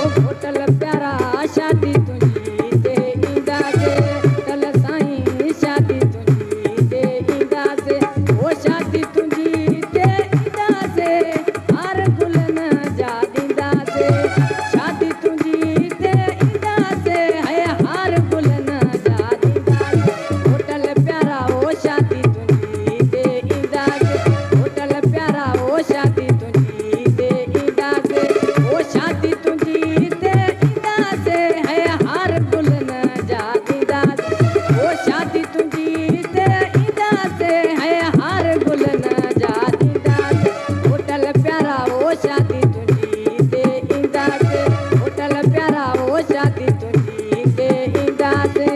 او ہوٹل پیارا، شادی تنهنجي تي اينداسي. هوٽل سائين، شادي تنهنجي تي اينداسي. او شادي تنهنجي تي اينداسي. هار گلن جا ڏينداسي. شادي تنهنجي تي اينداسي. هي هار گلن جا ڏينداسي. هوٽل پيارا، او شادي تنهنجي تي اينداسي. هوٽل پيارا، او شادي تنهنجي تي اينداسي. او شادي تنهنجي تي اينداسي. هي هار گلن جا ڏينداسي. او شادي تنهنجي تي اينداسي. هي هار گلن جا ڏينداسي. هوٽل پيارا، او شادي تنهنجي تي اينداسي. هوٽل پيارا، او شادي تنهنجي تي اينداسي.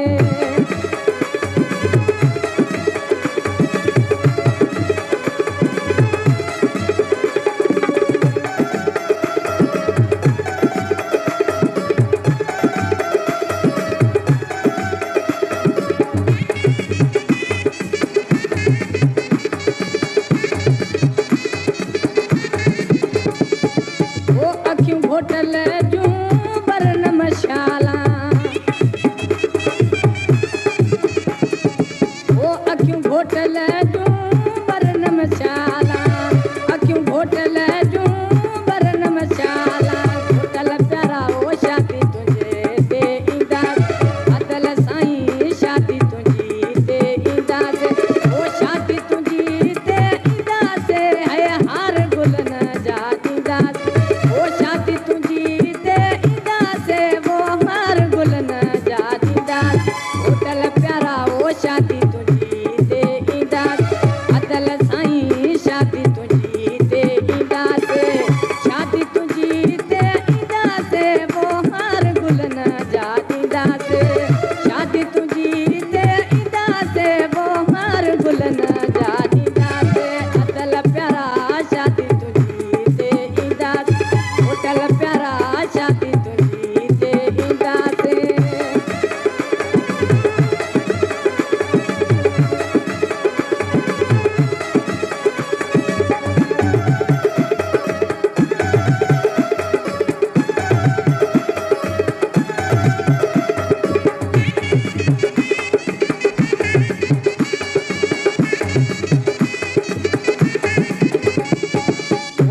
او اکيون گهوٽل جون برنم شالا. او اکيون گهوٽل جون برنم شالا. اکيون گهوٽل جون برنم شالا. گهوٽل پيارا، او شادي تنهنجي تي اينداسي. هوٽل سائين، شادي تنهنجي تي اينداسي. او شادي تنهنجي تي اينداسي. هي هار گلن جا ڏينداسي. او شادي تنهنجي تي اينداسي. او هار گلن جا ڏينداسي. هوٽل پيارا، او شادي تنهنجي تي اينداسي. هوٽل سائين، شادي تنهنجي تي اينداسي. شادي تنهنجي تي اينداسي. او هار گلن جا ڏينداسي. شادي تنهنجي تي اينداسي. او هار گلن جا ڏينداسي. هوٽل پيارا، شادي تنهنجي تي اينداسي. هوٽل پيارا، شادي تنهنجي تي اينداسي.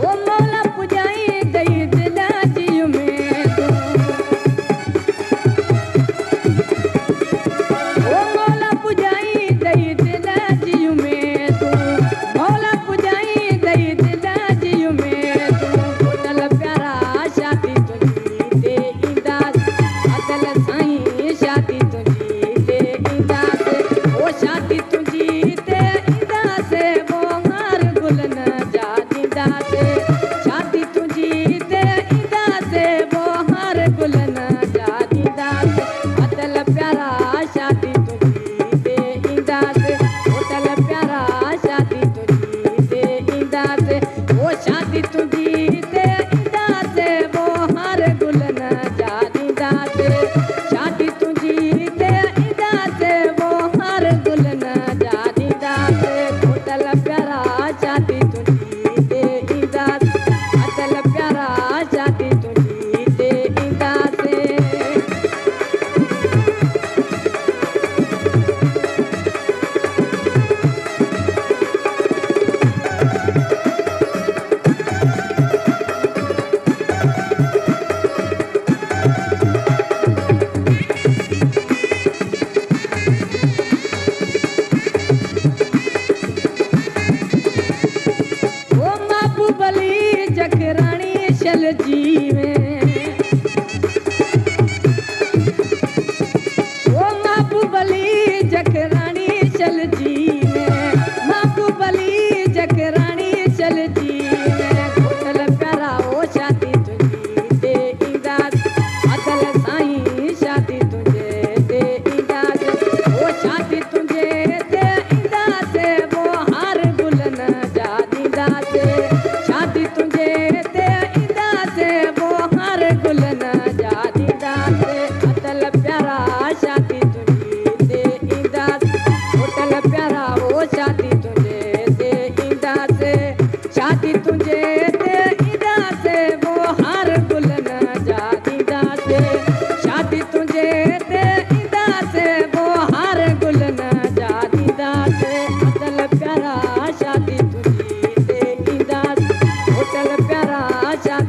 او مولا پڄائين ڏئي دل جي اميدون. او مولا پڄائين ڏئي دل جي اميدون. مولا پڄائين ڏئي دل جي اميدون. هوٽل پيارا، شادي تنهنجي پیارا جان